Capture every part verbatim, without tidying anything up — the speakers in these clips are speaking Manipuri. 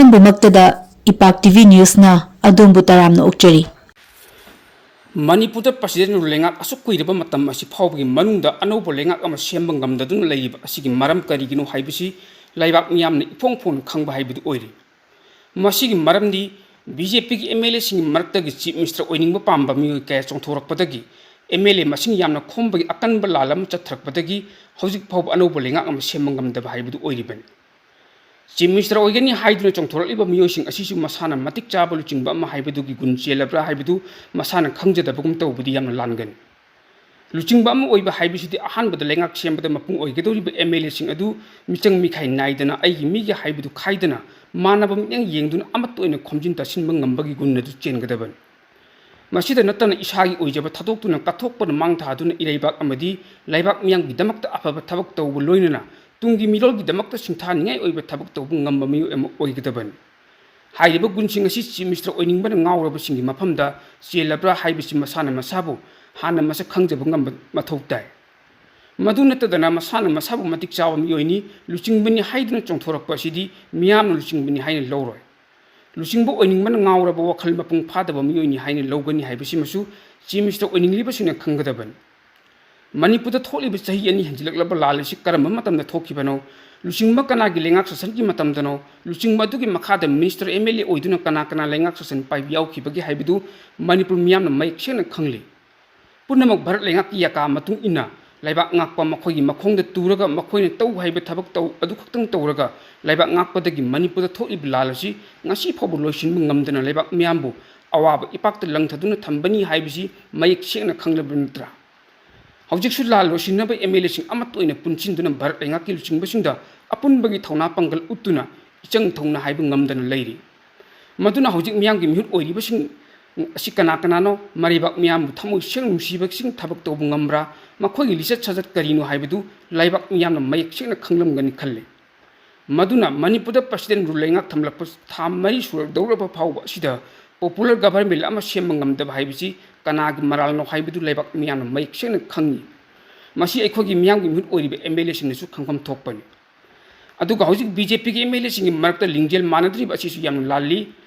ꯑꯍꯥꯟꯕꯃꯛꯇꯗ ꯏꯄꯥꯛ ꯇꯤ ꯚꯤ ꯅ꯭ꯌꯨꯁꯅ ꯑꯗꯣꯝꯕꯨ ꯇꯔꯥꯝꯅ ꯑꯣꯛꯆꯔꯤ꯫ ꯃꯅꯤꯄꯨꯔꯗ ꯄ꯭ꯔꯁꯤꯗꯦꯟ ꯔꯨꯜ ꯂꯩꯉꯥꯛ ꯑꯁꯨꯛ ꯀꯨꯏꯔꯕ ꯃꯇꯝ ꯑꯁꯤ ꯐꯥꯎꯕꯒꯤ ꯃꯅꯨꯡꯗ ꯑꯅꯧꯕ ꯂꯩꯉꯥꯛ ꯑꯃ ꯁꯦꯝꯕ ꯉꯝꯗꯗꯨꯅ ꯂꯩꯔꯤꯕ ꯑꯁꯤꯒꯤ ꯃꯔꯝ ꯀꯔꯤꯒꯤꯅꯣ ꯍꯥꯏꯕꯁꯤ ꯂꯩꯕꯥꯛ ꯃꯤꯌꯥꯝꯅ ꯏꯐꯣꯡ ꯐꯣꯡꯅ ꯈꯪꯕ ꯍꯥꯏꯕꯗꯨ ꯑꯣꯏꯔꯤ꯫ ꯃꯁꯤꯒꯤ ꯃꯔꯝꯗꯤ ꯕꯤ ꯖꯦ ꯄꯤꯒꯤ ꯑꯦꯝ ꯑꯦꯜ ꯑꯦꯁꯤꯡꯒꯤ ꯃꯔꯛꯇꯒꯤ ꯆꯤꯐ ꯃꯤꯅꯤꯁꯇꯔ ꯑꯣꯏꯅꯤꯡꯕ ꯄꯥꯝꯕ ꯃꯤꯑꯣꯏ ꯀꯌꯥ ꯆꯣꯡꯊꯣꯔꯛꯄꯗꯒꯤ ꯑꯦꯝ ꯑꯦꯜ ꯑꯦ ꯃꯁꯤꯡ ꯌꯥꯝꯅ ꯈꯣꯝꯕꯒꯤ ꯑꯀꯟꯕ ꯂꯥꯜ ꯑꯃ ꯆꯠꯊꯔꯛꯄꯗꯒꯤ ꯍꯧꯖꯤꯛ ꯐꯥꯎꯕ ꯑꯅꯧꯕ ꯂꯩꯉꯥꯛ ꯑꯃ ꯁꯦꯝꯕ ꯉꯝꯗꯕ ꯍꯥꯏꯕꯗꯨ ꯑꯣꯏꯔꯤꯕꯅꯤ꯫ ꯆꯤꯐ ꯃꯤꯅꯤꯁꯇꯔ ꯑꯣꯏꯒꯅꯤ ꯍꯥꯏꯗꯨꯅ ꯆꯣꯡꯊꯣꯔꯛꯂꯤꯕ ꯃꯤꯑꯣꯏꯁꯤꯡ ꯑꯁꯤꯁꯨ ꯃꯁꯥꯅ ꯃꯇꯤꯛ ꯆꯥꯕ ꯂꯨꯆꯤꯡꯕ ꯑꯃ ꯍꯥꯏꯕꯗꯨꯒꯤ ꯒꯨꯟ ꯆꯦꯜꯂꯕ꯭ꯔꯥ ꯍꯥꯏꯕꯗꯨ ꯃꯁꯥꯅ ꯈꯪꯖꯗꯕꯒꯨꯝ ꯇꯧꯕꯗꯤ ꯌꯥꯝꯅ ꯂꯥꯟꯒꯅꯤ꯫ ꯂꯨꯆꯤꯡꯕ ꯑꯃ ꯑꯣꯏꯕ ꯍꯥꯏꯕꯁꯤꯗꯤ ꯑꯍꯥꯟꯕꯗ ꯂꯩꯉꯥꯛ ꯁꯦꯝꯕꯗ ꯃꯄꯨꯡ ꯑꯣꯏꯒꯗꯧꯔꯤꯕ ꯑꯦꯝ ꯑꯦꯜ ꯑꯦꯁꯤꯡ ꯑꯗꯨ ꯃꯤꯆꯪ ꯃꯤꯈꯥꯏ ꯅꯥꯏꯗꯅ ꯑꯩꯒꯤ ꯃꯤꯒꯤ ꯍꯥꯏꯕꯗꯨ ꯈꯥꯏꯗꯅ ꯃꯥꯟꯅꯕ ꯃꯤꯠꯌꯦꯡ ꯌꯦꯡꯗꯨꯅ ꯑꯃꯠꯇ ꯑꯣꯏꯅ ꯈꯣꯝꯖꯤꯟ ꯇꯥꯁꯤꯟꯕ ꯉꯝꯕꯒꯤ ꯒꯨꯟ ꯑꯗꯨ ꯆꯦꯟꯒꯗꯕꯅꯤ꯫ ꯃꯁꯤꯗ ꯅꯠꯇꯅ ꯏꯁꯥꯒꯤ ꯑꯣꯏꯖꯕ ꯊꯥꯗꯣꯛꯇꯨꯅ ꯀꯠꯊꯣꯛꯄꯅ ꯃꯥꯡ ꯊꯥꯗꯨꯅ ꯏꯔꯩꯕꯥꯛ ꯑꯃꯗꯤ ꯂꯩꯕꯥꯛ ꯃꯤꯌꯥꯝꯒꯤꯗꯃꯛꯇ ꯑꯐꯕ ꯊꯕꯛ ꯇꯧꯕ ꯂꯣꯏꯅꯅ ꯇꯨꯡꯒꯤ ꯃꯤꯔꯣꯜꯒꯤꯗꯃꯛꯇ ꯁꯤꯡꯊꯥꯅꯤꯡꯉꯥꯏ ꯑꯣꯏꯕ ꯊꯕꯛ ꯇꯧꯕ ꯉꯝꯕ ꯃꯤꯑꯣꯏ ꯑꯃ ꯑꯣꯏꯒꯗꯕꯅꯤ꯫ ꯍꯥꯏꯔꯤꯕ ꯒꯨꯟꯁꯤꯡ ꯑꯁꯤ ꯆꯤꯐ ꯃꯤꯅꯤꯁꯇꯔ ꯑꯣꯏꯅꯤꯡꯕꯅ ꯉꯥꯎꯔꯕꯁꯤꯡꯒꯤ ꯃꯐꯝꯗ ꯆꯦꯜꯂꯕ꯭ꯔꯥ ꯍꯥꯏꯕꯁꯤ ꯃꯁꯥꯅ ꯃꯁꯥꯕꯨ ꯍꯥꯟꯅ ꯃꯁꯛ ꯈꯪꯖꯕ ꯉꯝꯕ ꯃꯊꯧ ꯇꯥꯏ꯫ ꯃꯗꯨ ꯅꯠꯇꯗꯅ ꯃꯁꯥꯅ ꯃꯁꯥꯕꯨ ꯃꯇꯤꯛ ꯆꯥꯕ ꯃꯤꯑꯣꯏꯅꯤ, ꯂꯨꯆꯤꯡꯕꯅꯤ ꯍꯥꯏꯗꯨꯅ ꯆꯣꯡꯊꯣꯔꯛꯄ ꯑꯁꯤꯗꯤ ꯃꯤꯌꯥꯝꯅ ꯂꯨꯆꯤꯡꯕꯅꯤ ꯍꯥꯏꯅ ꯂꯧꯔꯣꯏ꯫ ꯂꯨꯆꯤꯡꯕ ꯑꯣꯏꯅꯤꯡꯕꯅ ꯉꯥꯎꯔꯕ ꯋꯥꯈꯜ ꯃꯄꯨꯡ ꯐꯥꯗꯕ ꯃꯤꯑꯣꯏꯅꯤ ꯍꯥꯏꯅ ꯂꯧꯒꯅꯤ ꯍꯥꯏꯕꯁꯤꯃꯁꯨ ꯆꯤꯐ ꯃꯤꯅꯤꯁꯇꯔ ꯑꯣꯏꯅꯤꯡꯂꯤꯕꯁꯤꯡꯅ ꯈꯪꯒꯗꯕꯅꯤ꯫ ꯃꯅꯤꯄꯨꯔꯗ ꯊꯣꯛꯂꯤꯕ ꯆꯍꯤ ꯑꯅꯤ ꯍꯦꯟꯖꯤꯜꯂꯛꯂꯕ ꯂꯥꯜ ꯑꯁꯤ ꯀꯔꯝꯕ ꯃꯇꯝꯗ ꯊꯣꯛꯈꯤꯕꯅꯣ? ꯂꯨꯆꯤꯡꯕ ꯀꯅꯥꯒꯤ ꯂꯩꯉꯥꯛ ꯁꯥꯁꯟꯒꯤ ꯃꯇꯝꯗꯅꯣ? ꯂꯨꯆꯤꯡꯕ ꯑꯗꯨꯒꯤ ꯃꯈꯥꯗ ꯃꯤꯅꯤꯁꯇꯔ, ꯑꯦꯝ ꯑꯦꯜ ꯑꯦ ꯑꯣꯏꯗꯨꯅ ꯀꯅꯥ ꯀꯅꯥ ꯂꯩꯉꯥꯛ ꯁꯥꯁꯟ ꯄꯥꯏꯕ ꯌꯥꯎꯈꯤꯕꯒꯦ ꯍꯥꯏꯕꯗꯨ ꯃꯅꯤꯄꯨꯔ ꯃꯤꯌꯥꯝꯅ ꯃꯌꯦꯛ ꯁꯦꯡꯅ ꯈꯪꯂꯤ꯫ ꯄꯨꯝꯅꯃꯛ ꯚꯥꯔꯠ ꯂꯩꯉꯥꯛꯀꯤ ꯌꯥꯀꯥ ꯃꯇꯨꯡ ꯏꯟꯅ ꯂꯩꯕꯥꯛ ꯉꯥꯛꯄ ꯃꯈꯣꯏꯒꯤ ꯃꯈꯣꯡꯗ ꯇꯨꯔꯒ ꯃꯈꯣꯏꯅ ꯇꯧ ꯍꯥꯏꯕ ꯊꯕꯛ ꯇꯧ, ꯑꯗꯨ ꯈꯛꯇꯪ ꯇꯧꯔꯒ ꯂꯩꯕꯥꯛ ꯉꯥꯛꯄꯗꯒꯤ ꯃꯅꯤꯄꯨꯔꯗ ꯊꯣꯛꯂꯤꯕ ꯂꯥꯜ ꯑꯁꯤ ꯉꯁꯤ ꯐꯥꯎꯕ ꯂꯣꯏꯁꯤꯟꯕ ꯉꯝꯗꯅ ꯂꯩꯕꯥꯛ ꯃꯤꯌꯥꯝꯕꯨ ꯑꯋꯥꯕ ꯏꯄꯥꯛꯇ ꯂꯪꯊꯗꯨꯅ ꯊꯝꯕꯅꯤ ꯍꯥꯏꯕꯁꯤ ꯃꯌꯦꯛ ꯁꯦꯡꯅ ꯈꯪꯂꯕ ꯅꯠꯇ꯭ꯔꯥ? ꯍꯧꯖꯤꯛꯁꯨ ꯂꯥꯜ ꯂꯣꯏꯁꯤꯟꯅꯕ ꯑꯦꯝ ꯑꯦꯜ ꯑꯦꯁꯤꯡ ꯑꯃꯠꯇ ꯑꯣꯏꯅ ꯄꯨꯟꯁꯤꯟꯗꯨꯅ ꯚꯥꯔꯠ ꯂꯩꯉꯥꯛꯀꯤ ꯂꯨꯆꯤꯡꯕꯁꯤꯡꯗ ꯑꯄꯨꯟꯕꯒꯤ ꯊꯧꯅꯥ ꯄꯥꯡꯒꯜ ꯎꯠꯇꯨꯅ ꯏꯆꯪ ꯊꯧꯅ ꯍꯥꯏꯕ ꯉꯝꯗꯅ ꯂꯩꯔꯤ꯫ ꯃꯗꯨꯅ ꯍꯧꯖꯤꯛ ꯃꯤꯌꯥꯝꯒꯤ ꯃꯤꯍꯨꯠ ꯑꯣꯏꯔꯤꯕꯁꯤꯡ ꯑꯁꯤ ꯀꯅꯥ ꯀꯅꯥꯅꯣ? ꯃꯔꯩꯕꯥꯛ ꯃꯤꯌꯥꯝꯕꯨ ꯊꯃꯣꯏ ꯁꯦꯡꯅ ꯅꯨꯡꯁꯤꯕꯁꯤꯡ ꯊꯕꯛ ꯇꯧꯕ ꯉꯝꯕ꯭ꯔꯥ? ꯃꯈꯣꯏꯒꯤ ꯂꯤꯆꯠ ꯁꯥꯖꯠ ꯀꯔꯤꯅꯣ ꯍꯥꯏꯕꯗꯨ ꯂꯩꯕꯥꯛ ꯃꯤꯌꯥꯝꯅ ꯃꯌꯦꯛ ꯁꯦꯡꯅ ꯈꯪꯂꯝꯒꯅꯤ ꯈꯜꯂꯤ꯫ ꯃꯗꯨꯅ ꯃꯅꯤꯄꯨꯔꯗ ꯄ꯭ꯔꯁꯤꯗꯦꯟ ꯔꯨꯜ ꯂꯩꯉꯥꯛ ꯊꯝꯂꯛꯄ ꯊꯥ ꯃꯔꯤ ꯁꯨꯔꯗꯧꯔꯕ ꯐꯥꯎꯕ ꯑꯁꯤꯗ ꯄꯣꯄꯨꯂꯔ ꯒꯚꯔꯟꯃꯦꯟ ꯑꯃ ꯁꯦꯝꯕ ꯉꯝꯗꯕ ꯍꯥꯏꯕꯁꯤ ꯀꯅꯥꯒꯤ ꯃꯔꯥꯜꯅꯣ ꯍꯥꯏꯕꯗꯨ ꯂꯩꯕꯥꯛ ꯃꯤꯌꯥꯝꯅ ꯃꯌꯦꯛ ꯁꯦꯡꯅ ꯈꯪꯏ꯫ ꯃꯁꯤ ꯑꯩꯈꯣꯏꯒꯤ ꯃꯤꯌꯥꯝꯒꯤ ꯃꯤꯍꯨꯠ ꯑꯣꯏꯔꯤꯕ ꯑꯦꯝ ꯑꯦꯜ ꯑꯦꯁꯤꯡꯅꯁꯨ ꯈꯪꯐꯝ ꯊꯣꯛꯄꯅꯤ꯫ ꯑꯗꯨꯒ ꯍꯧꯖꯤꯛ ꯕꯤ ꯖꯦ ꯄꯤꯒꯤ ꯑꯦꯝ ꯑꯦꯜ ꯑꯦꯁꯤꯡꯒꯤ ꯃꯔꯛꯇ ꯂꯤꯡꯖꯦꯜ ꯃꯥꯟꯅꯗ꯭ꯔꯤꯕ ꯑꯁꯤꯁꯨ ꯌꯥꯝꯅ ꯂꯥꯜꯂꯤ꯫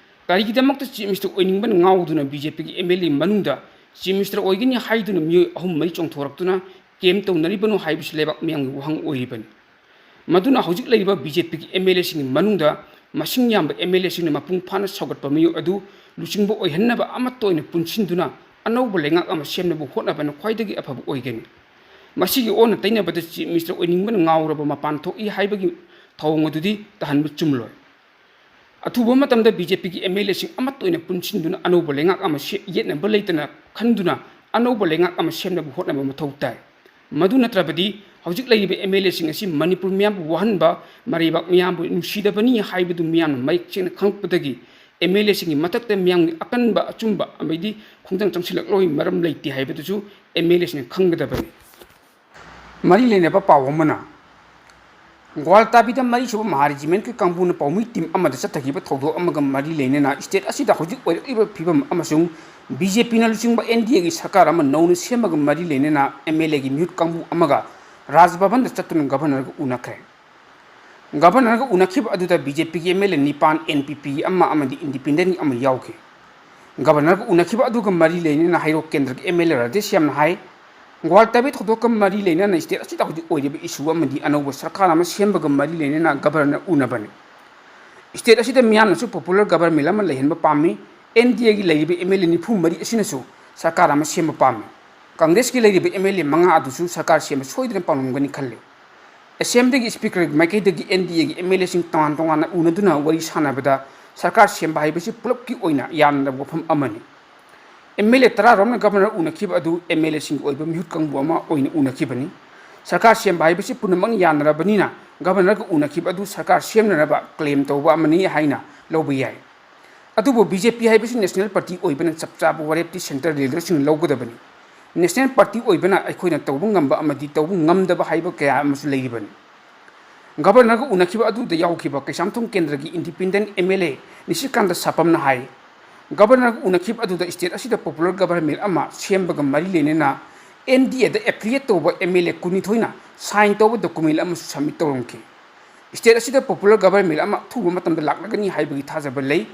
ꯀꯔꯤꯒꯤꯗꯃꯛꯇ ꯆꯤꯐ ꯃꯤꯅꯤꯁꯇꯔ ꯑꯣꯏꯅꯤꯡꯕꯅ ꯉꯥꯎꯗꯨꯅ ꯕꯤ ꯖꯦ ꯄꯤꯒꯤ ꯑꯦꯝ ꯑꯦꯜ ꯑꯦ ꯃꯅꯨꯡꯗ ꯆꯤꯐ ꯃꯤꯅꯤꯁꯇꯔ ꯑꯣꯏꯒꯅꯤ ꯍꯥꯏꯗꯨꯅ ꯃꯤꯑꯣꯏ ꯑꯍꯨꯝ ꯃꯔꯤ ꯆꯣꯡꯊꯣꯔꯛꯇꯨꯅ ꯀꯦꯝ ꯇꯧꯅꯔꯤꯕꯅꯣ ꯍꯥꯏꯕꯁꯤ ꯂꯩꯕꯥꯛ ꯃꯤꯌꯥꯝꯒꯤ ꯋꯥꯍꯪ ꯑꯣꯏꯔꯤꯕꯅꯤ꯫ ꯃꯗꯨꯅ ꯍꯧꯖꯤꯛ ꯂꯩꯔꯤꯕ ꯕꯤ ꯖꯦ ꯄꯤꯒꯤ ꯑꯦꯝ ꯑꯦꯜ ꯑꯦꯁꯤꯡꯒꯤ ꯃꯅꯨꯡꯗ ꯃꯁꯤꯡ ꯌꯥꯝꯕ ꯑꯦꯝ ꯑꯦꯜ ꯑꯦꯁꯤꯡꯅ ꯃꯄꯨꯡ ꯐꯥꯅ ꯁꯧꯒꯠꯄ ꯃꯤꯑꯣꯏ ꯑꯗꯨ ꯂꯨꯆꯤꯡꯕ ꯑꯣꯏꯍꯟꯅꯕ ꯑꯃꯠꯇ ꯑꯣꯏꯅ ꯄꯨꯟꯁꯤꯟꯗꯨꯅ ꯑꯅꯧꯕ ꯂꯩꯉꯥꯛ ꯑꯃ ꯁꯦꯝꯅꯕ ꯍꯣꯠꯅꯕꯅ ꯈ꯭ꯋꯥꯏꯗꯒꯤ ꯑꯐꯕ ꯑꯣꯏꯒꯅꯤ꯫ ꯃꯁꯤꯒꯤ ꯑꯣꯟꯅ ꯇꯩꯅꯕꯗ ꯆꯤꯐ ꯃꯤꯅꯤꯁꯇꯔ ꯑꯣꯏꯅꯤꯡꯕꯅ ꯉꯥꯎꯔꯕ ꯃꯄꯥꯟ ꯊꯣꯛꯏ ꯍꯥꯏꯕꯒꯤ ꯊꯧꯑꯣꯡ ꯑꯗꯨꯗꯤ ꯇꯥꯍꯟꯕ ꯆꯨꯝꯂꯣꯏ꯫ ꯑꯊꯨꯕ ꯃꯇꯝꯗ ꯕꯤ ꯖꯦ ꯄꯤꯒꯤ ꯑꯦꯝ ꯑꯦꯜ ꯑꯦꯁꯤꯡ ꯑꯃꯠꯇ ꯑꯣꯏꯅ ꯄꯨꯟꯁꯤꯟꯗꯨꯅ ꯑꯅꯧꯕ ꯂꯩꯉꯥꯛ ꯑꯃ ꯁꯦ-, ꯌꯦꯠꯅꯕ ꯂꯩꯇꯅ ꯈꯟꯗꯨꯅ ꯑꯅꯧꯕ ꯂꯩꯉꯥꯛ ꯑꯃ ꯁꯦꯝꯅꯕ ꯍꯣꯠꯅꯕ ꯃꯊꯧ ꯇꯥꯏ꯫ ꯃꯗꯨ ꯅꯠꯇ꯭ꯔꯕꯗꯤ ꯍꯧꯖꯤꯛ ꯂꯩꯔꯤꯕ ꯑꯦꯝ ꯑꯦꯜ ꯑꯦꯁꯤꯡ ꯑꯁꯤ ꯃꯅꯤꯄꯨꯔ ꯃꯤꯌꯥꯝꯕꯨ ꯋꯥꯍꯟꯕ, ꯃꯔꯩꯕꯥꯛ ꯃꯤꯌꯥꯝꯕꯨ ꯅꯨꯡꯁꯤꯗꯕꯅꯤ ꯍꯥꯏꯕꯗꯨ ꯃꯤꯌꯥꯝꯅ ꯃꯌꯦꯛ ꯁꯦꯡꯅ ꯈꯪꯂꯛꯄꯗꯒꯤ ꯑꯦꯝ ꯑꯦꯜ ꯑꯦꯁꯤꯡꯒꯤ ꯃꯊꯛꯇ ꯃꯤꯌꯥꯝꯒꯤ ꯑꯀꯟꯕ, ꯑꯆꯨꯝꯕ ꯑꯃꯗꯤ ꯈꯣꯡꯖꯪ ꯆꯪꯁꯤꯜꯂꯛꯂꯣꯏ ꯃꯔꯝ ꯂꯩꯇꯦ ꯍꯥꯏꯕꯗꯨꯁꯨ ꯑꯦꯝ ꯑꯦꯜ ꯑꯦꯁꯤꯡꯅ ꯈꯪꯒꯗꯕꯅꯤ꯫ ꯃꯔꯤ ꯂꯩꯅꯕ ꯄꯥꯎ ꯑꯃꯅ, ꯒ꯭ꯋꯥꯜꯇꯥꯕꯤꯗ ꯃꯔꯤꯁꯨꯕ ꯃꯍꯥ ꯔꯦꯖꯤꯃꯦꯟꯠꯀꯤ ꯀꯥꯡꯕꯨꯅ ꯄꯥꯎꯃꯤ ꯇꯤꯝ ꯑꯃꯗ ꯆꯠꯊꯈꯤꯕ ꯊꯧꯗꯣꯛ ꯑꯃꯒ ꯃꯔꯤ ꯂꯩꯅꯅ ꯁ꯭ꯇꯦꯠ ꯑꯁꯤꯗ ꯍꯧꯖꯤꯛ ꯑꯣꯏꯔꯛꯂꯤꯕ ꯐꯤꯕꯝ ꯑꯃꯁꯨꯡ ꯕꯤ ꯖꯦ ꯄꯤꯅ ꯂꯨꯆꯤꯡꯕ ꯑꯦꯟ ꯗꯤ ꯑꯦꯒꯤ ꯁꯔꯀꯥꯔ ꯑꯃ ꯅꯧꯅ ꯁꯦꯝꯕꯒ ꯃꯔꯤ ꯂꯩꯅꯅ ꯑꯦꯝ ꯑꯦꯜ ꯑꯦꯒꯤ ꯃꯤꯍꯨꯠ ꯀꯥꯡꯕꯨ ꯑꯃꯒ ꯔꯥꯖ ꯚꯕꯟꯗ ꯆꯠꯇꯨꯅ ꯒꯚꯔꯅꯔꯒ ꯎꯅꯈ꯭ꯔꯦ꯫ ꯒꯚꯔꯅꯔꯒ ꯎꯅꯈꯤꯕ ꯑꯗꯨꯗ ꯕꯤ ꯖꯦ ꯄꯤꯒꯤ ꯑꯦꯝ ꯑꯦꯜ ꯑꯦ ꯅꯤꯄꯥꯟ, ꯑꯦꯟ ꯄꯤ ꯄꯤ ꯑꯃ ꯑꯃꯗꯤ ꯏꯟꯗꯤꯄꯦꯟꯗꯦꯟꯠ ꯑꯃ ꯌꯥꯎꯈꯤ꯫ ꯒꯚꯔꯅꯔꯒ ꯎꯅꯈꯤꯕ ꯑꯗꯨꯒ ꯃꯔꯤ ꯂꯩꯅꯅ ꯍꯩꯔꯣꯛ ꯀꯦꯟꯗ꯭ꯔꯒꯤ ꯑꯦꯝ ꯑꯦꯜ ꯑꯦ ꯔꯥꯙꯦꯁ꯭ꯌꯥꯝꯅ ꯍꯥꯏ, ꯒ꯭ꯋꯥꯜꯇꯥꯕꯤ ꯊꯧꯗꯣꯛꯀ ꯃꯔꯤ ꯂꯩꯅꯅ ꯁ꯭ꯇꯦꯠ ꯑꯁꯤꯗ ꯍꯧꯖꯤꯛ ꯑꯣꯏꯔꯤꯕ ꯏꯁꯨ ꯑꯃꯗꯤ ꯑꯅꯧꯕ ꯁꯔꯀꯥꯔ ꯑꯃ ꯁꯦꯝꯕꯒ ꯃꯔꯤ ꯂꯩꯅꯅ ꯒꯚꯔꯅꯔ ꯎꯅꯕꯅꯤ꯫ ꯁ꯭ꯇꯦꯠ ꯑꯁꯤꯗ ꯃꯤꯌꯥꯝꯅꯁꯨ ꯄꯣꯄꯨꯂꯔ ꯒꯚꯔꯟꯃꯦꯟꯠ ꯑꯃ ꯂꯩꯍꯟꯕ ꯄꯥꯝꯃꯤ꯫ ꯑꯦꯟ ꯗꯤ ꯑꯦꯒꯤ ꯂꯩꯔꯤꯕ ꯑꯦꯝ ꯑꯦꯜ ꯑꯦ ꯅꯤꯐꯨ ꯃꯔꯤ ꯑꯁꯤꯅꯁꯨ ꯁꯔꯀꯥꯔ ꯑꯃ ꯁꯦꯝꯕ ꯄꯥꯝꯃꯤ꯫ ꯀꯪꯒ꯭ꯔꯦꯁꯀꯤ ꯂꯩꯔꯤꯕ ꯑꯦꯝ ꯑꯦꯜ ꯑꯦ ꯃꯉꯥ ꯑꯗꯨꯁꯨ ꯁꯔꯀꯥꯔ ꯁꯦꯝꯕ ꯁꯣꯏꯗꯅ ꯄꯥꯝꯂꯝꯒꯅꯤ ꯈꯜꯂꯤ꯫ ꯑꯦꯁꯦꯝꯕ꯭ꯂꯤꯒꯤ ꯁ꯭ꯄꯤꯀꯔꯒꯤ ꯃꯥꯏꯀꯩꯗꯒꯤ ꯑꯦꯟ ꯗꯤ ꯑꯦꯒꯤ ꯑꯦꯝ ꯑꯦꯜ ꯑꯦꯁꯤꯡ ꯇꯣꯉꯥꯟ ꯇꯣꯉꯥꯟꯅ ꯎꯅꯗꯨꯅ ꯋꯥꯔꯤ ꯁꯥꯟꯅꯕꯗ ꯁꯔꯀꯥꯔ ꯁꯦꯝꯕ ꯍꯥꯏꯕꯁꯤ ꯄꯨꯂꯞꯀꯤ ꯑꯣꯏꯅ ꯌꯥꯅꯔꯕ ꯋꯥꯐꯝ ꯑꯃꯅꯤ꯫ ꯑꯦꯝ ꯑꯦꯜ ꯑꯦ ꯇꯔꯥꯔꯣꯝꯅ ꯒꯚꯔꯅꯔ ꯎꯅꯈꯤꯕ ꯑꯗꯨ ꯑꯦꯝ ꯑꯦꯜ ꯑꯦꯁꯤꯡꯒꯤ ꯑꯣꯏꯕ ꯃꯤꯍꯨꯠ ꯀꯥꯡꯕꯨ ꯑꯃ ꯑꯣꯏꯅ ꯎꯅꯈꯤꯕꯅꯤ꯫ ꯁꯔꯀꯥꯔ ꯁꯦꯝꯕ ꯍꯥꯏꯕꯁꯤ ꯄꯨꯝꯅꯃꯛꯅ ꯌꯥꯅꯔꯕꯅꯤꯅ ꯒꯚꯔꯅꯔꯒ ꯎꯅꯈꯤꯕ ꯑꯗꯨ ꯁꯔꯀꯥꯔ ꯁꯦꯝꯅꯅꯕ ꯀ꯭ꯂꯦꯝ ꯇꯧꯕ ꯑꯃꯅꯤ ꯍꯥꯏꯅ ꯂꯧꯕ ꯌꯥꯏ꯫ ꯑꯗꯨꯕꯨ ꯕꯤ ꯖꯦ ꯄꯤ ꯍꯥꯏꯕꯁꯤ ꯅꯦꯁꯅꯦꯜ ꯄꯥꯔꯇꯤ ꯑꯣꯏꯕꯅ ꯆꯞ ꯆꯥꯕ ꯋꯥꯔꯦꯞꯇꯤ ꯁꯦꯟꯇꯔ ꯂꯤꯗꯔꯁꯤꯡꯅ ꯂꯧꯒꯗꯕꯅꯤ꯫ ꯅꯦꯁꯅꯦꯜ ꯄꯥꯔꯇꯤ ꯑꯣꯏꯕꯅ ꯑꯩꯈꯣꯏꯅ ꯇꯧꯕ ꯉꯝꯕ ꯑꯃꯗꯤ ꯇꯧꯕ ꯉꯝꯗꯕ ꯍꯥꯏꯕ ꯀꯌꯥ ꯑꯃꯁꯨ ꯂꯩꯔꯤꯕꯅꯤ꯫ ꯒꯚꯔꯅꯔꯒ ꯎꯅꯈꯤꯕ ꯑꯗꯨꯗ ꯌꯥꯎꯈꯤꯕ ꯀꯩꯁꯥꯝꯊꯣꯡ ꯀꯦꯟꯗ꯭ꯔꯒꯤ ꯏꯟꯗꯤꯄꯦꯟꯗꯦꯟꯠ ꯑꯦꯝ ꯑꯦꯜ ꯑꯦ ꯅꯤꯁꯤꯀꯥꯟꯇ ꯁꯥꯄꯝꯅ ꯍꯥꯏ, ꯒꯚꯔꯅꯔꯒ ꯎꯅꯈꯤꯕ ꯑꯗꯨꯗ ꯁ꯭ꯇꯦꯠ ꯑꯁꯤꯗ ꯄꯣꯄꯨꯂꯔ ꯒꯚꯔꯟꯃꯦꯟꯠ ꯑꯃ ꯁꯦꯝꯕꯒ ꯃꯔꯤ ꯂꯩꯅꯅ ꯑꯦꯟ ꯗꯤ ꯑꯦꯗ ꯑꯦꯐꯤꯂꯤꯌꯦꯠ ꯇꯧꯕ ꯑꯦꯝ ꯑꯦꯜ ꯑꯦ ꯀꯨꯟꯅꯤꯊꯣꯏꯅ ꯁꯥꯏꯟ ꯇꯧꯕ ꯗꯣꯀꯨꯃꯦꯟꯠ ꯑꯃꯁꯨ ꯁꯕꯃꯤꯠ ꯇꯧꯔꯝꯈꯤ꯫ State ꯑꯁꯤꯗ popular government ꯑꯃ ꯑꯊꯨꯕ ꯃꯇꯝꯗ ꯂꯥꯛꯂꯒꯅꯤ ꯍꯥꯏꯕꯒꯤ ꯊꯥꯖꯕ ꯂꯩ꯫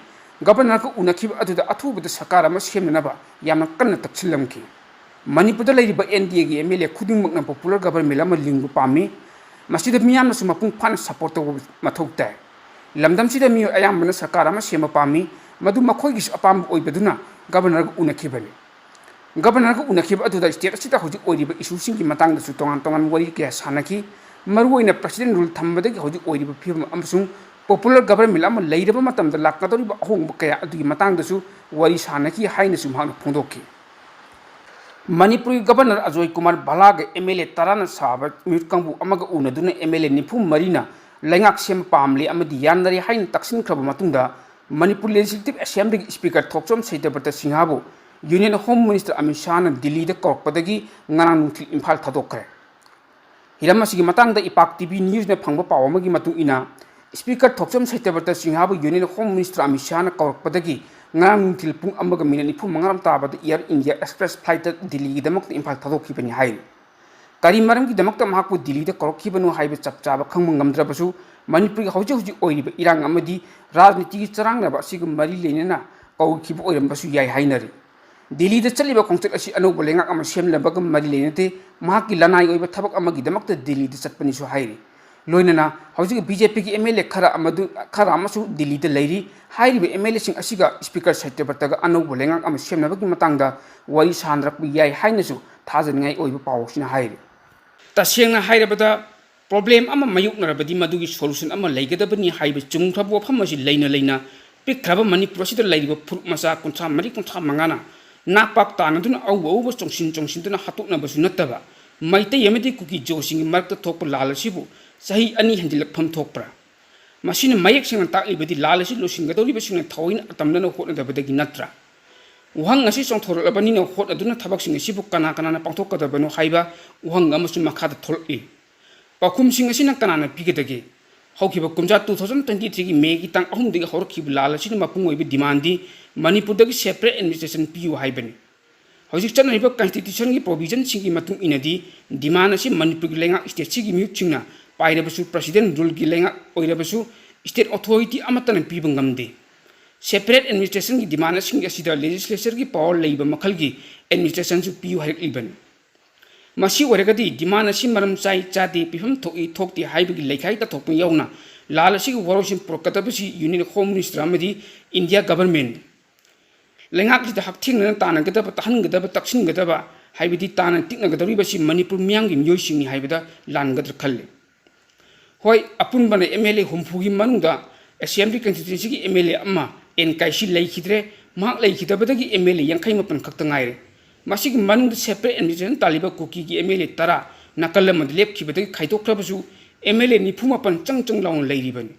Governorꯒ ꯎꯅꯈꯤꯕ ꯑꯗꯨꯗ ꯑꯊꯨꯕꯗ ꯁꯔꯀꯥꯔ ꯑꯃ ꯁꯦꯝꯅꯅꯕ ꯌꯥꯝꯅ ꯀꯟꯅ ꯇꯛꯁꯤꯜꯂꯝꯈꯤ꯫ ꯃꯅꯤꯄꯨꯔꯗ ꯂꯩꯔꯤꯕ NDAꯒꯤ MLA ꯈꯨꯗꯤꯡꯃꯛꯅ popular government ꯑꯃ ꯂꯤꯡꯕ ꯄꯥꯝꯃꯤ꯫ ꯃꯁꯤꯗ ꯃꯤꯌꯥꯝꯅꯁꯨ ꯃꯄꯨꯡ ꯐꯥꯅ support ꯇꯧꯕ ꯃꯊꯧ ꯇꯥꯏ꯫ ꯂꯝꯗꯝꯁꯤꯗ ꯃꯤꯑꯣꯏ ꯑꯌꯥꯝꯕꯅ ꯁꯔꯀꯥꯔ ꯑꯃ ꯁꯦꯝꯕ ꯄꯥꯝꯃꯤ, ꯃꯗꯨ ꯃꯈꯣꯏꯒꯤꯁꯨ ꯑꯄꯥꯝꯕ ꯑꯣꯏꯕꯗꯨꯅ Governorꯒ ꯎꯅꯈꯤꯕꯅꯤ꯫ Governorꯒ ꯎꯅꯈꯤꯕ ꯑꯗꯨꯗ state ꯑꯁꯤꯗ ꯍꯧꯖꯤꯛ ꯑꯣꯏꯔꯤꯕ issueꯁꯤꯡꯒꯤ ꯃꯇꯥꯡꯗꯁꯨ ꯇꯣꯉꯥꯟ ꯇꯣꯉꯥꯟꯕ ꯋꯥꯔꯤ ꯀꯌꯥ ꯁꯥꯟꯅꯈꯤ꯫ ꯃꯔꯨꯑꯣꯏꯅ President Rule ꯊꯝꯕꯗꯒꯤ ꯍꯧꯖꯤꯛ ꯑꯣꯏꯔꯤꯕ ꯐꯤꯕꯝ ꯑꯃꯁꯨꯡ popular government ꯑꯃ ꯂꯩꯔꯕ ꯃꯇꯝꯗ ꯂꯥꯛꯀꯗꯧꯔꯤꯕ ꯑꯍꯣꯡꯕ ꯀꯌꯥ ꯑꯗꯨꯒꯤ ꯃꯇꯥꯡꯗꯁꯨ ꯋꯥꯔꯤ ꯁꯥꯟꯅꯈꯤ ꯍꯥꯏꯅꯁꯨ ꯃꯍꯥꯛꯅ ꯐꯣꯡꯗꯣꯛꯈꯤ꯫ ꯃꯅꯤꯄꯨꯔꯒꯤ Governor ꯑꯖꯣꯏ ꯀꯨꯃꯥꯔ ꯚꯜꯂꯥꯒ MLA ꯇꯔꯥꯅ ꯁꯥꯕ ꯃꯤꯍꯨꯠ ꯀꯥꯡꯕꯨ ꯑꯃꯒ ꯎꯅꯗꯨꯅ MLA ꯅꯤꯐꯨ ꯃꯔꯤꯅ ꯂꯩꯉꯥꯛ ꯁꯦꯝꯕ ꯄꯥꯝꯂꯦ ꯑꯃꯗꯤ ꯌꯥꯅꯔꯦ ꯍꯥꯏꯅ ꯇꯛꯁꯤꯟꯈ꯭ꯔꯕ ꯃꯇꯨꯡꯗ, ꯃꯅꯤꯄꯨꯔ Legislative Assemblyꯒꯤ Speaker ꯊꯣꯛꯆꯣꯝ ꯁꯇ꯭ꯌꯕ꯭ꯔꯇ ꯁꯤꯡꯍꯕꯨ Union Home Minister ꯑꯃꯤꯠ ꯁꯥꯍꯅ ꯗꯤꯜꯂꯤꯗ ꯀꯧꯔꯛꯄꯗꯒꯤ ꯉꯔꯥꯡ ꯅꯨꯡꯊꯤꯜ ꯏꯝꯐꯥꯜ ꯊꯥꯗꯣꯛꯈ꯭ꯔꯦ꯫ ꯍꯤꯔꯝ ꯑꯁꯤꯒꯤ ꯃꯇꯥꯡꯗ ꯏꯄꯥꯛ TV Newsꯅ ꯐꯪꯕ ꯄꯥꯎ ꯑꯃꯒꯤ ꯃꯇꯨꯡ ꯏꯟꯅ, Speaker ꯊꯣꯛꯆꯣꯝ ꯁꯇ꯭ꯌꯕ꯭ꯔꯇ ꯁꯤꯡꯍꯕꯨ Union Home Minister ꯑꯃꯤꯠ ꯁꯥꯍꯅ ꯀꯧꯔꯛꯄꯗꯒꯤ ꯉꯔꯥꯡ ꯅꯨꯡꯊꯤꯜ ꯄꯨꯡ ꯑꯃꯒ ꯃꯤꯅꯤꯠ ꯅꯤꯐꯨ ꯃꯉꯥꯔꯣꯝ ꯇꯥꯕꯗ Air India Express flightꯇ ꯗꯤꯜꯂꯤꯒꯤꯗꯃꯛꯇ ꯏꯝꯐꯥꯜ ꯊꯥꯗꯣꯛꯈꯤꯕꯅꯤ ꯍꯥꯏꯔꯤ꯫ ꯀꯔꯤ ꯃꯔꯝꯒꯤꯗꯃꯛꯇ ꯃꯍꯥꯛꯄꯨ ꯗꯤꯜꯂꯤꯗ ꯀꯧꯔꯛꯈꯤꯕꯅꯣ ꯍꯥꯏꯕ ꯆꯞ ꯆꯥꯕ ꯈꯪꯕ ꯉꯝꯗ꯭ꯔꯕꯁꯨ, ꯃꯅꯤꯄꯨꯔꯒꯤ ꯍꯧꯖꯤꯛ ꯍꯧꯖꯤꯛ ꯑꯣꯏꯔꯤꯕ ꯏꯔꯥꯡ ꯑꯃꯗꯤ ꯔꯥꯖꯅꯤꯇꯤꯒꯤ ꯆꯔꯥꯡꯅꯕ ꯑꯁꯤꯒ ꯃꯔꯤ ꯂꯩꯅꯅ ꯀꯧꯈꯤꯕ ꯑꯣꯏꯔꯝꯕꯁꯨ ꯌꯥꯏ ꯍꯥꯏꯅꯔꯤ꯫ ꯗꯤꯜꯂꯤꯗ ꯆꯠꯂꯤꯕ ꯈꯣꯡꯆꯠ ꯑꯁꯤ ꯑꯅꯧꯕ ꯂꯩꯉꯥꯛ ꯑꯃ ꯁꯦꯝꯅꯕꯒ ꯃꯔꯤ ꯂꯩꯅꯗꯦ, ꯃꯍꯥꯛꯀꯤ ꯂꯅꯥꯏ ꯑꯣꯏꯕ ꯊꯕꯛ ꯑꯃꯒꯤꯗꯃꯛꯇ ꯗꯤꯜꯂꯤꯗ ꯆꯠꯄꯅꯤꯁꯨ ꯍꯥꯏꯔꯤ꯫ ꯂꯣꯏꯅꯅ ꯍꯧꯖꯤꯛ BJPꯒꯤ MLA ꯈꯔ ꯑꯃꯗꯨ, ꯈꯔ ꯑꯃꯁꯨ ꯗꯤꯜꯂꯤꯗ ꯂꯩꯔꯤ꯫ ꯍꯥꯏꯔꯤꯕ MLAꯁꯤꯡ ꯑꯁꯤꯒ Speaker ꯁꯇ꯭ꯌꯕ꯭ꯔꯇꯒ ꯑꯅꯧꯕ ꯂꯩꯉꯥꯛ ꯑꯃ ꯁꯦꯝꯅꯕꯒꯤ ꯃꯇꯥꯡꯗ ꯋꯥꯔꯤ ꯁꯥꯟꯅꯔꯛꯄ ꯌꯥꯏ ꯍꯥꯏꯅꯁꯨ ꯊꯥꯖꯅꯤꯡꯉꯥꯏ ꯑꯣꯏꯕ ꯄꯥꯎ ꯑꯁꯤꯅ ꯍꯥꯏꯔꯤ꯫ ꯇꯁꯦꯡꯅ ꯍꯥꯏꯔꯕꯗ, problem ꯑꯃ ꯃꯥꯌꯣꯛꯅꯔꯕꯗꯤ ꯃꯗꯨꯒꯤ solution ꯑꯃ ꯂꯩꯒꯗꯕꯅꯤ ꯍꯥꯏꯕ ꯆꯨꯝꯈ꯭ꯔꯕ ꯋꯥꯐꯝ ꯑꯁꯤ ꯂꯩꯅ ꯂꯩꯅ, ꯄꯤꯛꯈ꯭ꯔꯕ ꯃꯅꯤꯄꯨꯔ ꯑꯁꯤꯗ ꯂꯩꯔꯤꯕ ꯐꯨꯔꯨꯞ ꯃꯆꯥ ꯀꯨꯟꯊ꯭ꯔꯥ ꯃꯔꯤ ꯀꯨꯟꯊ꯭ꯔꯥ ꯃꯉꯥꯅ ꯅꯥꯛꯄꯥꯛ ꯇꯥꯟꯅꯗꯨꯅ ꯑꯎ ꯑꯎꯕ ꯆꯣꯡꯁꯤꯟ ꯆꯣꯡꯁꯤꯟꯗꯨꯅ ꯍꯥꯠꯇꯣꯛꯅꯕꯁꯨ ꯅꯠꯇꯕ, ꯃꯩꯇꯩ ꯑꯃꯗꯤ ꯀꯨꯀꯤ ꯖꯣꯁꯤꯡꯒꯤ ꯃꯔꯛꯇ ꯊꯣꯛꯄ ꯂꯥꯜ ꯑꯁꯤꯕꯨ ꯆꯍꯤ ꯑꯅꯤ ꯍꯦꯟꯖꯤꯜꯂꯛꯐꯝ ꯊꯣꯛꯄ꯭ꯔꯥ? ꯃꯁꯤꯅ ꯃꯌꯦꯛ ꯁꯦꯡꯅ ꯇꯥꯛꯂꯤꯕꯗꯤ ꯂꯥꯜ ꯑꯁꯤ ꯂꯣꯏꯁꯤꯟꯒꯗꯧꯔꯤꯕꯁꯤꯡꯅ ꯊꯑꯣꯏꯅ ꯑꯇꯝꯅꯅ ꯍꯣꯠꯅꯗꯕꯗꯒꯤ ꯅꯠꯇ꯭ꯔꯥ? ꯋꯥꯍꯪ ꯑꯁꯤ ꯆꯣꯡꯊꯣꯔꯛꯂꯕꯅꯤꯅ ꯍꯣꯠꯅꯗꯨꯅ ꯊꯕꯛꯁꯤꯡ ꯑꯁꯤꯕꯨ ꯀꯅꯥ ꯀꯅꯥꯅ ꯄꯥꯡꯊꯣꯛꯀꯗꯕꯅꯣ ꯍꯥꯏꯕ ꯋꯥꯍꯪ ꯑꯃꯁꯨ ꯃꯈꯥꯗ ꯊꯣꯛꯂꯛꯂꯤ꯫ ꯄꯥꯎꯈꯨꯝꯁꯤꯡ ꯑꯁꯤꯅ ꯀꯅꯥꯅ ꯄꯤꯒꯗꯒꯦ? ꯍꯧꯈꯤꯕ ꯀꯨꯝꯖꯥ two thousand twenty threeꯒꯤ Mayꯒꯤ ꯇꯥꯡ ꯑꯍꯨꯝꯗꯒꯤ ꯍꯧꯔꯛꯈꯤꯕ ꯂꯥꯜ ꯑꯁꯤꯅ ꯃꯄꯨꯡ ꯑꯣꯏꯕ demandꯗꯤ ꯃꯅꯤꯄꯨꯔꯗꯒꯤ separate administration ꯄꯤꯌꯨ ꯍꯥꯏꯕꯅꯤ꯫ ꯍꯧꯖꯤꯛ ꯆꯠꯅꯔꯤꯕ constitutionꯒꯤ provisionꯁꯤꯡꯒꯤ ꯃꯇꯨꯡ ꯏꯟꯅꯗꯤ demand ꯑꯁꯤ ꯃꯅꯤꯄꯨꯔꯒꯤ ꯂꯩꯉꯥꯛ stateꯁꯤꯒꯤ ꯃꯤꯍꯨꯠꯁꯤꯡꯅ ꯄꯥꯏꯔꯕꯁꯨ, president ruleꯒꯤ ꯂꯩꯉꯥꯛ ꯑꯣꯏꯔꯕꯁꯨ, state authority ꯑꯃꯠꯇꯅ ꯄꯤꯕ ꯉꯝꯗꯦ꯫ Separate administrationꯒꯤ demandꯁꯤꯡ ꯑꯁꯤꯗ legislatureꯒꯤ power ꯂꯩꯕ ꯃꯈꯜꯒꯤ administrationꯁꯨ ꯄꯤꯌꯨ ꯍꯥꯏꯔꯛꯂꯤꯕꯅꯤ꯫ ꯃꯁꯤ ꯑꯣꯏꯔꯒꯗꯤ demand ꯑꯁꯤ ꯃꯔꯝ ꯆꯥꯏ ꯆꯥꯗꯦ, ꯄꯤꯐꯝ ꯊꯣꯛꯏ ꯊꯣꯛꯇꯦ ꯍꯥꯏꯕꯒꯤ ꯂꯩꯈꯥꯏ ꯇꯥꯊꯣꯛꯄ ꯌꯥꯎꯅ ꯂꯥꯜ ꯑꯁꯤꯒꯤ ꯋꯥꯔꯣꯜꯁꯤꯡ ꯄꯨꯔꯛꯀꯗꯕꯁꯤ Union Home Minister ꯑꯃꯗꯤ India Government꯫ ꯂꯩꯉꯥꯛꯁꯤꯗ ꯍꯛꯊꯦꯡꯅꯅ ꯇꯥꯟꯅꯒꯗꯕ, ꯇꯥꯍꯟꯒꯗꯕ, ꯇꯛꯁꯤꯟꯒꯗꯕ, ꯍꯥꯏꯕꯗꯤ ꯇꯥꯟꯅ ꯇꯤꯛꯅꯒꯗꯧꯔꯤꯕꯁꯤ ꯃꯅꯤꯄꯨꯔ ꯃꯤꯌꯥꯝꯒꯤ ꯃꯤꯑꯣꯏꯁꯤꯡꯅꯤ ꯍꯥꯏꯕꯗ ꯂꯥꯟꯒꯗ꯭ꯔꯥ ꯈꯜꯂꯤ꯫ ꯍꯣꯏ, ꯑꯄꯨꯟꯕꯅ MLA ꯍꯨꯝꯐꯨꯒꯤ ꯃꯅꯨꯡꯗ Assembly constituencyꯒꯤ MLA ꯑꯃ, ꯑꯦꯟ ꯀꯥꯏꯁꯤ, ꯂꯩꯈꯤꯗ꯭ꯔꯦ꯫ ꯃꯍꯥꯛ ꯂꯩꯈꯤꯗꯕꯗꯒꯤ MLA ꯌꯥꯡꯈꯩ ꯃꯥꯄꯟ ꯈꯛꯇ ꯉꯥꯏꯔꯦ꯫ ꯃꯁꯤꯒꯤ ꯃꯅꯨꯡꯗ separate administration ꯇꯥꯜꯂꯤꯕ ꯀꯨꯀꯤꯒꯤ MLA ꯇꯔꯥ ꯅꯥꯀꯜ ꯑꯃꯗ ꯂꯦꯞꯈꯤꯕꯗꯒꯤ ꯈꯥꯏꯗꯣꯛꯈ꯭ꯔꯕꯁꯨ, MLA ꯅꯤꯐꯨ ꯃꯥꯄꯟ ꯆꯪ ꯆꯪ ꯂꯥꯎꯅ ꯂꯩꯔꯤꯕꯅꯤ꯫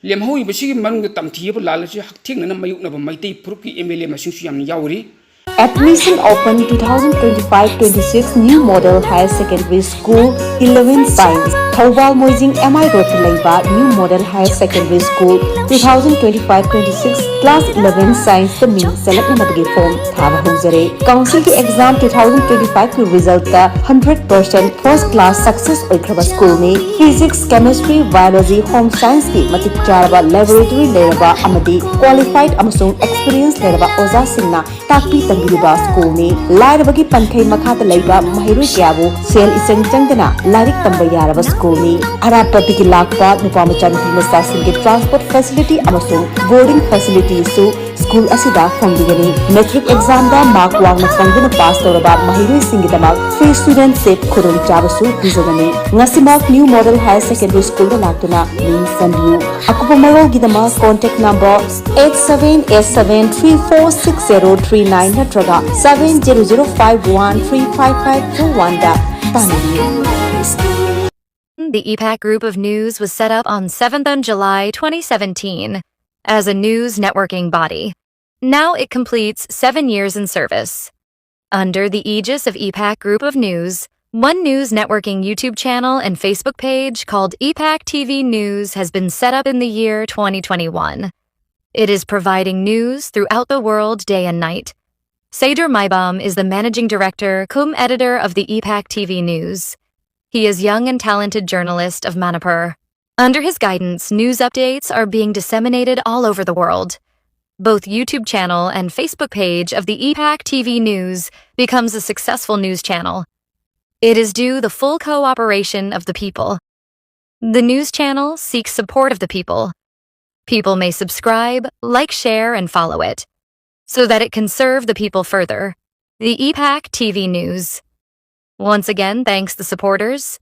ꯂꯦꯝꯍꯧꯔꯤꯕꯁꯤꯒꯤ ꯃꯅꯨꯡꯗ ꯇꯝꯊꯤꯕ ꯂꯥꯜ ꯑꯁꯤ ꯍꯛꯊꯦꯡꯅꯅ ꯃꯥꯌꯣꯛꯅꯕ ꯃꯩꯇꯩ ꯐꯨꯔꯨꯞꯀꯤ MLA ꯃꯁꯤꯡꯁꯨ ꯌꯥꯝꯅ ꯌꯥꯎꯔꯤ꯫ Admission open twenty twenty-five twenty-six New Model Higher Secondary School, eleven Science, Thoubal Moijing M I Road ꯇ ꯂꯩꯕ New Model Higher Secondary School, twenty twenty-five twenty-six Class eleven Science ꯇ ꯃꯤꯡ ꯆꯜꯂꯛꯅꯅꯕꯒꯤ form ꯊꯥꯕ ꯍꯧꯖꯔꯦ꯫ Council ꯒꯤ exam twenty twenty-five ꯀꯤ result ꯇ hundred percent first class success ꯑꯣꯏꯈ꯭ꯔꯕ school ꯅꯤ꯫ Physics, Chemistry, Biology, Home Science ꯀꯤ ꯃꯇꯤꯛ ꯆꯥꯔꯕ laboratory ꯂꯩꯔꯕ ꯑꯃꯗꯤ qualified ꯑꯃꯁꯨꯡ experience ꯂꯩꯔꯕ ꯑꯣꯖꯥꯁꯤꯡꯅ ꯇꯥꯛꯄꯤ ꯇꯝꯕꯤꯔꯤꯕ school ꯅꯤ꯫ ꯂꯥꯏꯔꯕꯒꯤ ꯄꯟꯈꯩ ꯃꯈꯥꯗ ꯂꯩꯕ ꯃꯍꯩꯔꯣꯏ ꯀꯌꯥꯕꯨ ꯁꯦꯜ ꯏꯆꯪ ꯆꯪꯗꯅ ꯂꯥꯏꯔꯤꯛ ꯇꯝꯕ ꯌꯥꯔꯕ school ꯅꯤ꯫ ꯑꯔꯥꯞꯄꯗꯒꯤ ꯂꯥꯛꯄ ꯅꯨꯄꯥ ꯃꯆꯥ ꯅꯨꯄꯤ ꯃꯆꯥꯁꯤꯡꯒꯤ transport facility ꯑꯃꯁꯨꯡ boarding facility ꯁꯨ school ꯑꯁꯤꯗ ꯐꯪꯕꯤꯒꯅꯤ꯫ Matric exam ꯗ mark ꯋꯥꯡꯅ ꯐꯪꯗꯨꯅ pass ꯇꯧꯔꯕ ꯃꯍꯩꯔꯣꯏꯁꯤꯡꯒꯤꯗꯃꯛ free studentship ꯈꯨꯗꯣꯡꯆꯥꯕꯁꯨ ꯄꯤꯖꯒꯅꯤ꯫ ꯉꯁꯤꯃꯛ New Model Higher Secondary School ꯗ ꯂꯥꯛꯇꯨꯅ ꯃꯤꯡ ꯆꯟꯕꯤꯌꯨ꯫ ꯑꯀꯨꯞꯄ ꯃꯔꯣꯜꯒꯤꯗꯃꯛ contact number eight seven eight seven three four six zero three nine ꯅꯠꯇ꯭ꯔꯒ seven zero zero five one three five five two one the ꯇꯥꯟꯅꯕꯤꯌꯨ꯫ The E PAC Group of News was set up on seventh of July twenty seventeen as a news networking body. Now it completes seven years in service. Under the aegis of E PAC Group of News, One News Networking YouTube channel and Facebook page called E PAC T V News has been set up in the year twenty twenty-one. It is providing news throughout the world day and night. Seydur Maibam is the managing director cum editor of the E PAC T V News. He is young and talented journalist of Manipur. Under his guidance, news updates are being disseminated all over the world. Both YouTube channel and Facebook page of the EPAC T V News becomes a successful news channel. It is due the full cooperation of the people. The news channel seeks support of the people. People may subscribe, like, share, and follow it so that it can serve the people further. The EPAC T V News once again thanks the supporters.